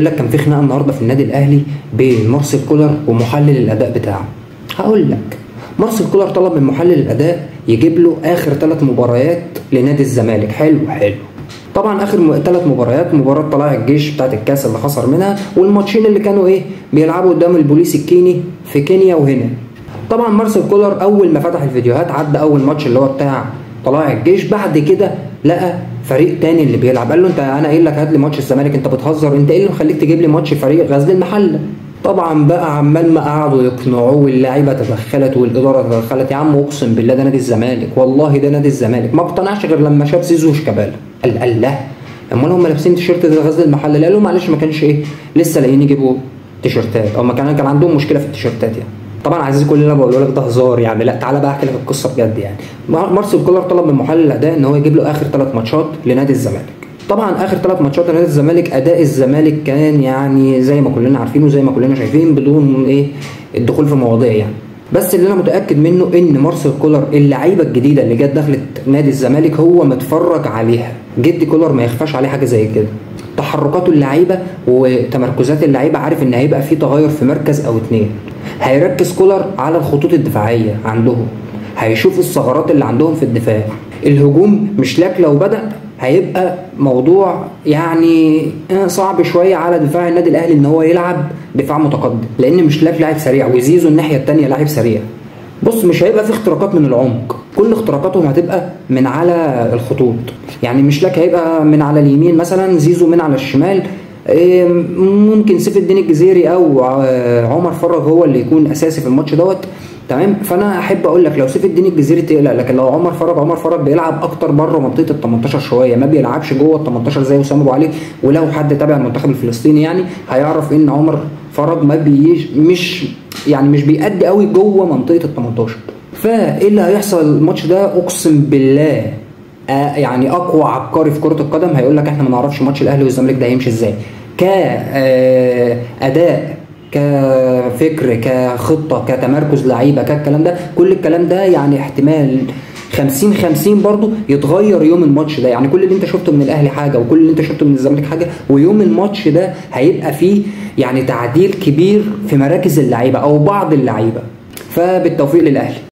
لك كان في خناقه النهارده في النادي الاهلي بين مارسيل كولر ومحلل الاداء بتاعه. هقول لك، مارسيل كولر طلب من محلل الاداء يجيب له اخر 3 مباريات لنادي الزمالك. حلو حلو. طبعا اخر 3 مباريات، مباراة طلائع الجيش بتاعت الكاس اللي خسر منها، والماتشين اللي كانوا ايه بيلعبوا قدام البوليس الكيني في كينيا وهنا. طبعا مارسيل كولر اول ما فتح الفيديوهات عدى اول ماتش اللي هو بتاع طلائع الجيش، بعد كده لقى فريق تاني اللي بيلعب، قال له انت انا قايل لك هات لي ماتش الزمالك، انت بتهزر، انت ايه اللي مخليك تجيب لي ماتش فريق غزل المحلة؟ طبعا بقى عمال ما قعدوا يقنعوه، واللعيبة تدخلت والادارة تدخلت، يا عم اقسم بالله ده نادي الزمالك، والله ده نادي الزمالك. ما اقتنعش غير لما شاف زيزو وشيكابالا، قال لا، امال هم لابسين تيشيرت ده غزل المحلة؟ قالوا معلش ما كانش ايه لسه لاقيين يجيبوا تيشيرتات، او ما كان عندهم مشكلة في التيشيرتات يعني. طبعا عزيزي كل اللي انا بقوله لك ده هزار يعني، لا تعالى بقى احكي لك القصة بجد يعني. مارسيل كولر طلب من محلل الاداء ان هو يجيب له اخر 3 ماتشات لنادي الزمالك. طبعا اخر 3 ماتشات لنادي الزمالك اداء الزمالك كان يعني زي ما كلنا عارفين وزي ما كلنا شايفين، بدون ايه الدخول في مواضيع يعني. بس اللي انا متاكد منه ان مارسيل كولر اللعيبة الجديدة اللي جت دخلت نادي الزمالك هو متفرج عليها. جدي كولر ما يخفاش عليه حاجة زي كده، تحركاته اللعيبة وتمركزات اللعيبة، عارف ان هيبقى في تغير في مركز او 2. هيركز كولر على الخطوط الدفاعية عندهم، هيشوف الثغرات اللي عندهم في الدفاع. الهجوم مش لك لو بدأ هيبقى موضوع يعني صعب شوية على دفاع النادي الاهلي ان هو يلعب دفاع متقدم، لان مش لك لاعب سريع، وزيزو الناحية الثانية لاعب سريع. بص مش هيبقى في اختراقات من العمق، كل اختراقاتهم هتبقى من على الخطوط، يعني مش لك هيبقى من على اليمين مثلا، زيزو من على الشمال، ممكن سيف الدين الجزيري او عمر فرج هو اللي يكون اساسي في الماتش دوت، تمام. فانا احب اقول لك لو سيف الدين الجزيري تقلق، لكن لو عمر فرج، عمر فرج بيلعب اكتر بره منطقة ال 18 شوية، ما بيلعبش جوه ال 18 زي وسام ابو علي. ولو حد تابع المنتخب الفلسطيني يعني هيعرف ان عمر فرج ما بيش مش يعني مش بيأدي قوي جوه منطقة ال 18. فايه اللي هيحصل الماتش ده؟ اقسم بالله يعني اقوى عبقري في كره القدم هيقول لك احنا ما نعرفش ماتش الاهلي والزمالك ده هيمشي ازاي، كاداء، كفكر، كخطه، كتمركز لعيبة، كالكلام ده، كل الكلام ده يعني احتمال 50-50 برضو يتغير يوم الماتش ده. يعني كل اللي انت شفته من الاهلي حاجة، وكل اللي انت شفته من الزمالك حاجة، ويوم الماتش ده هيبقى فيه يعني تعديل كبير في مراكز اللعيبة او بعض اللعيبة. فبالتوفيق للاهلي.